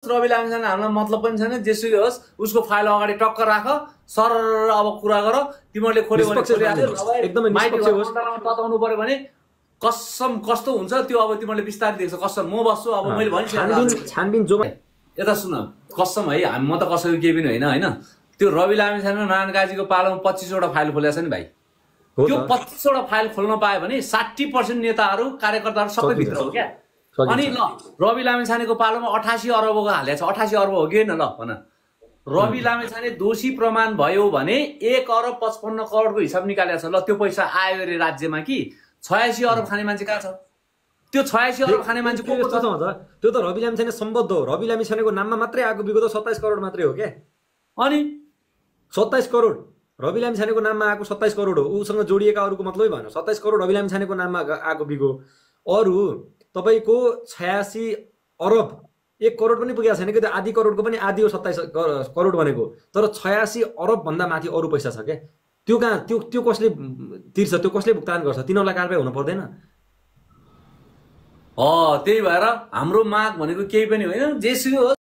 रवि लामिछाने हामीलाई मतलब पनि छैन, जेसुकै होस् उसको फाइल अगाडि टक्क राख, सर अब कुरा गर, तिमीहरूले खोल्यो भने एकदमै निष्पक्ष होस्। तताउनु पर्यो भने कसम कस्तो हुन्छ त्यो अब तिमीहरूले बिस्तारै देख्छ। कसम म बस्छु, अब मैले भनिसकेँ छानबिन जो यता सुन कसम है, हामी म त कसैको केही पनि होइन होइन। त्यो रवि लामिछाने नारायण काजीको पालोमा 25 वटा फाइल खोलेको छ नि भाइ। त्यो 25 वटा फाइल खोल्न पायो भने 60% नेताहरू कार्यकर्ताहरू सबै भित्र हो क्या। अनि ल रवि लामिछानेको पालोमा 88 अर्बको हालेको छ, 88 अर्ब हो कि होइन ल भन। रवि लामिछाने दोषी प्रमाण भयो भने 1 अरब 55 करोडको हिसाब निकालेको छ। ल त्यो पैसा आयो अरे राज्यमा कि 86 अरब खाने मान्छे कहाँ छ? त्यो 86 अरब खाने मान्छे को छ त? त्यो त रवि लामिछाने सम्बद्ध हो। रवि लामिछानेको नाममा मात्रै आएको बिगो त 27 करोड मात्रै हो क्या। अनि 27 करोड रवि लामिछानेको नाममा आएको 27 करोड हो। उसँग जोडिएका अरूको मतलबै भएन। 27 करोड रवि लामिछानेको नाममा आएको बिगो। अरू तपाईको 86 अरब 1 करोड पनि पुगेको छैन कि, त्यो आधी करोडको पनि आधी हो 27 करोड भनेको। तर 86 अरब भन्दा माथि अरू पैसा छ क्या। त्यो कहाँ त्यो कसले तिर्छ? त्यो कसले भुक्तान गर्छ? तिनीहरूलाई कारबाही हुन पर्दैन? त्यही भएर हाम्रो माग भनेको केही पनि होइन, जेसुकै होस्